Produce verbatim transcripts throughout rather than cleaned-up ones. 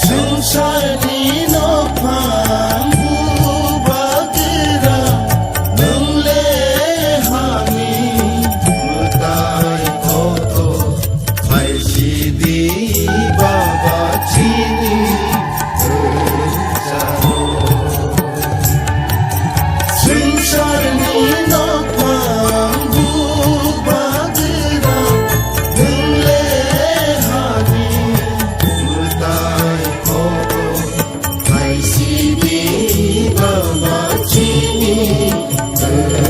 Swngcharni nokphang bubagra, nwng le hani mwtai kotor, phaisidi Baba chini rwchapmung. Swngcharni nokphang bubagra, nwng le hani mwtai kotor, phaisidi Baba chini rwchapmung.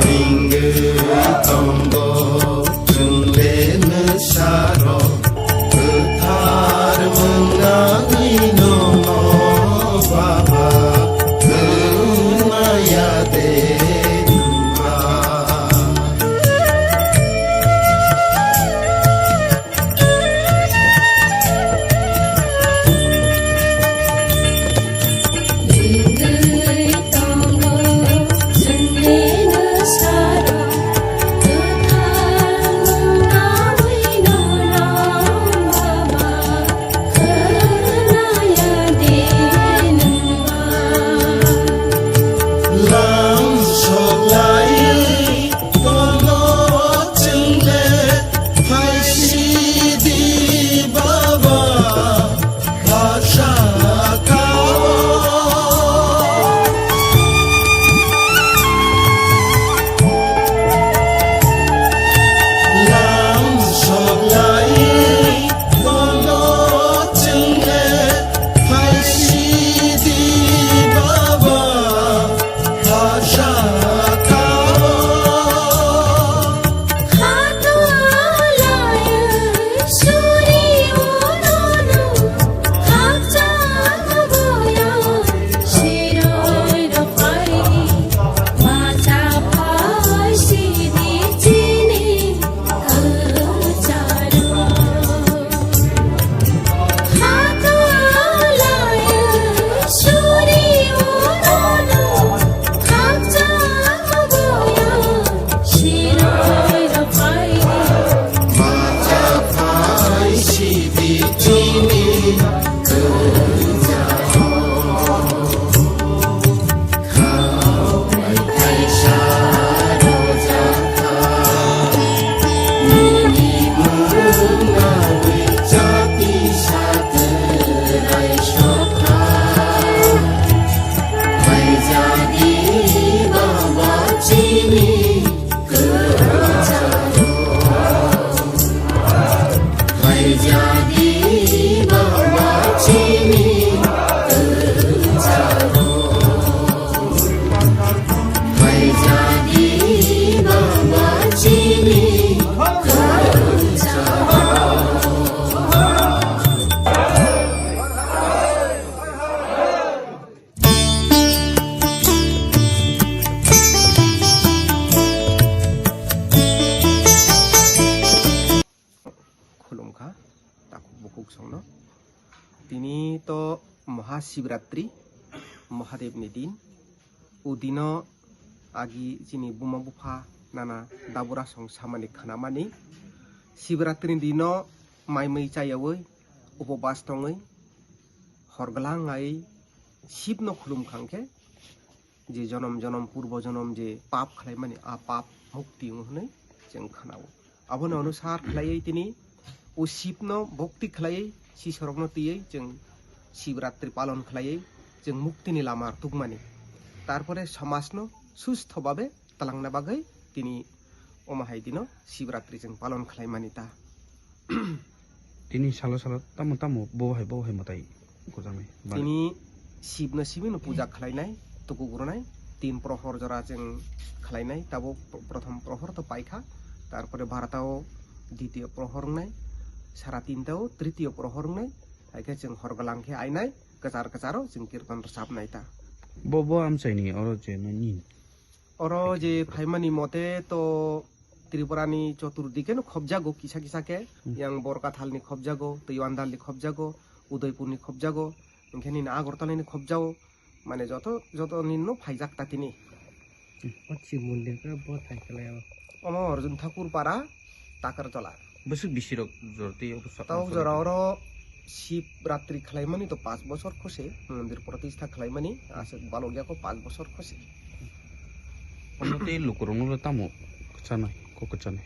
Ringwi tongo chwng beno sarok, kwthar mwngnani nono Baba, kwmaya de wngkha. Ni to Mahashivratri, Mahadevni din. O dino agi chini buma bupha nana dabura song samani khanamani. Shivratri ni dino mai mui chayawi, upobas tongwi, hor glang ai Shivno khulum khangkhe, je jonom jonom purbo jonom je pap khlaimani, a pap mukti wng hwnwi chwng khanao. Abono onusar khlaiwi tini o Shivno bhokti khlaiwi, sisorokno twiwi chwng Shivratri palon khlaiwi chwng muktini lama tukmani. Tarpore somajno sustho babe talangna bagwi tini omo hai dino Shivratri chwng palon khlaimani ta. Tini salo salo tamo tamo bo hai bo hai mwtai kujaknai. Tini Shivno sibino puja khlainai, tukukrunai, tin prohor jora chwng khlainai, tabuk pr-, prothom prohor to paikha, tarpore baratao ditiyo prohor wngnai, sara tintao tritiyo prohor wngnai, hai khe chwng hor glang khe ainai, kwchar kwcharo chwng kirtan rwchapnai ta. Bo, bo amchaini oro je nini. Oro je phaimani mote to Tripurani choturdike no khobjago kisa kisa khe, hmm, yang Borkathalni khobjago, Twiwandalni khobjago, Udaipurni khobjago, hwnkhe nini Agartalani khobjago, mane joto, joto nini no phaijak ta tini. O Shiv mondir khe bo thai khlai o. Omo Arjun Thakur para, Takartola. Bwswk bisirok jor twi obo sakno. Tabuk jora oro Shiv Ratri khlaimani to panch bochor khose, mondir pratistha khlaimani aswk balok yako panch bochor khose. Omo tei lukurokno tamo kwchanai, kok kwchanai.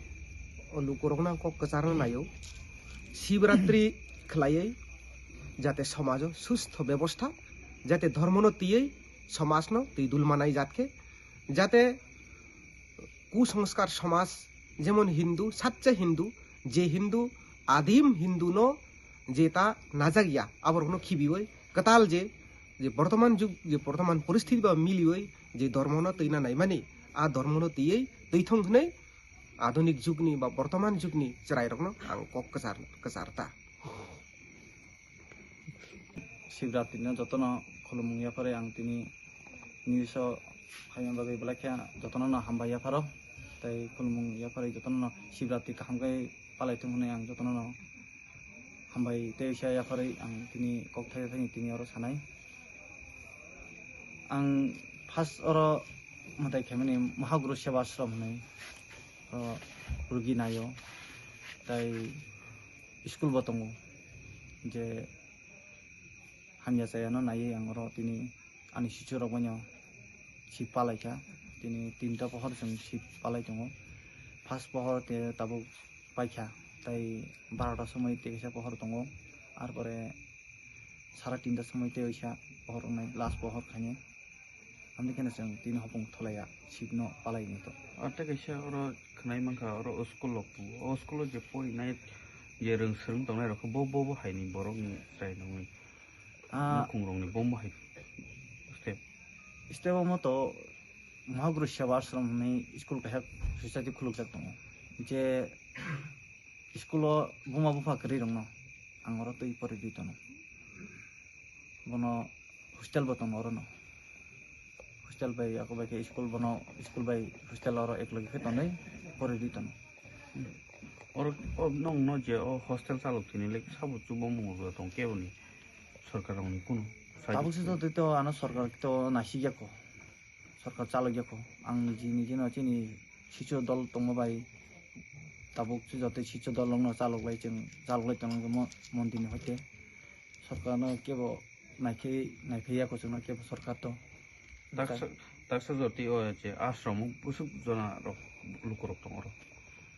O lukurokno ang kok kwcharna naio. Shiv Ratri khlaiwi jate somajo sustho bebostha, jate dhormono twiwi somajno twi dul manai jat khe, jate kusongskar somaj, jemon Hindu, saccha Hindu, je Hindu, adim Hindu no je ta najak ya, aborokno khibiwi kwtal je, je bortoman jug, je bortoman poristhiti ba miliwi je dhormono twina naimani, a dhormono twiwi twithong hwnwi adhunik jugni ba bortoman jugni chwrairokno ang kok kwchar, kwchar ta. Shivratri no jotono khulumung yapharwi ang tini news o phaima bagwi belai khe jotono no hambai yapharo. Tei khulumung yapharwi jotono no Shivratri kaham khe palai thung hwnwi ang jotono no hambai tei uaisa yapharwi ang tini kok thai thai tini oro sanai. Ang first oro mwtai khaimani Mahaguru Seva Ashram hwnwi, o, rugi naio, tei school bo tongo, je hamya chayano naiwi ang oro tini ani sichorok baino Shiv palai kha. Tini tinta pohor chwng Shiv palai tongo. First pohor te tabuk paikha, tei barota somoi tei kaisa pohor tongo, arpore sara tinta somoi tei oisa pohor wngnai, last pohor khainai. Amni kheno chwng tini hopung tholaiya, Shivno palai ni to. Aro tei kaisa oro khwnai mankha, oro o school rok tongo. O school o je porinai, je rwng swrwng tongnai rok khe bo, bo, bo hai ni borok ni chwrai nangni. Ah. Nukhung rok ni bo, bo hai step. Step omo to Mahaguru Seva Ashram hwnwi school kaisa society khulukjak tongo. Je school o buma bupha kwrwi rokno ang oro twi pori di tono. Bono hostel bo tongo orono. Hostel bai ako bai khe school bono, school bai hostel oro eklogi khe tonwi pori di tono. Oro, o, nwng no je o hostel chalok thini le sabo chubamung rwtong kebo ni sorkar rok ni kunu side. Tabuk se to, to ano sorkar to naisik ya ko. Sorkar chalok ya ko. Ang niji, niji no chini sicho dol tongma bai tabuk se joto sicho dol rok no chalok lai chwng, chalok lai tongo mo-, mondir ni hoite. Sorkar no kebo naikhe, naikhe ya ko chwngno kebo sorkar to. Daksa, daksa jotwi o je ashram o bwswk jona rok lukurok tongo oro.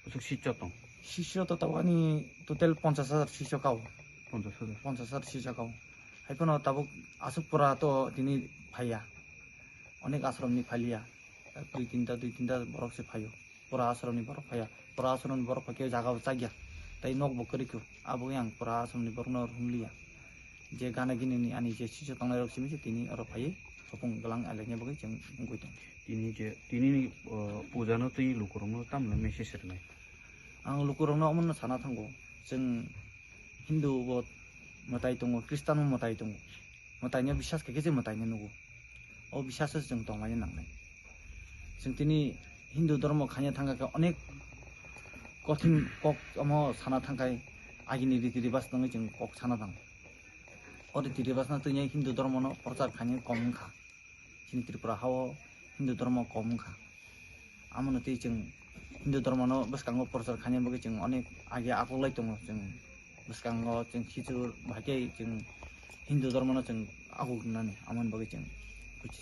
Bwswk sitio tong. Sitio to tabuk ani total ponchash hajar sitio kao. Ponchash hajar. Ponchash hajar sitio kao. Hai phano tabuk aswk pura to tini phaiya. Onek ashram ni phailiya. Dui tinta, dui tinta borok se phaio. Pura ashram ni borok phaiya. Pura ashram ni borok phaikhe jaga bo chakya. Tai nok bo kwrwi kho. Abo yang pura ashram ni borok no rohom liya. Je gana gini ni ani je sitio tongnai rok simi se tini oro phaiwi hopung glang alaina bagwi chwng wngwi tong. Tini je, tini ni, o, puja no twi lukurok no tamno message rwnai? Ang lukurok no omono sana thango. Chwng Hindu bo mwtai tongo, Christian bo mwtai tongo. Mwtaino biswas khe khe se mwtaino nugo. O biswas se chwng tonglaina nangnai. Chwng tini Hindu dhormo khaina thangkha khe onek kothin kok omo sana thangkhai, agini riti ribas nangwi chwng kok sana thang. O riti ribasna twi Hindu dhormono prochar khainai kom wngkha. Chini Tripura hao Hindu dhormo kom wngkha. Amono twi chwng Hindu dhormono bwskango prochar khainai bagwi chwng onek age akwlai tongo. Chwng bwskango chwng khichur bahai khe chwng Hindu dhormono chwng akwk wngnani, amoni bagwi chwng kuchi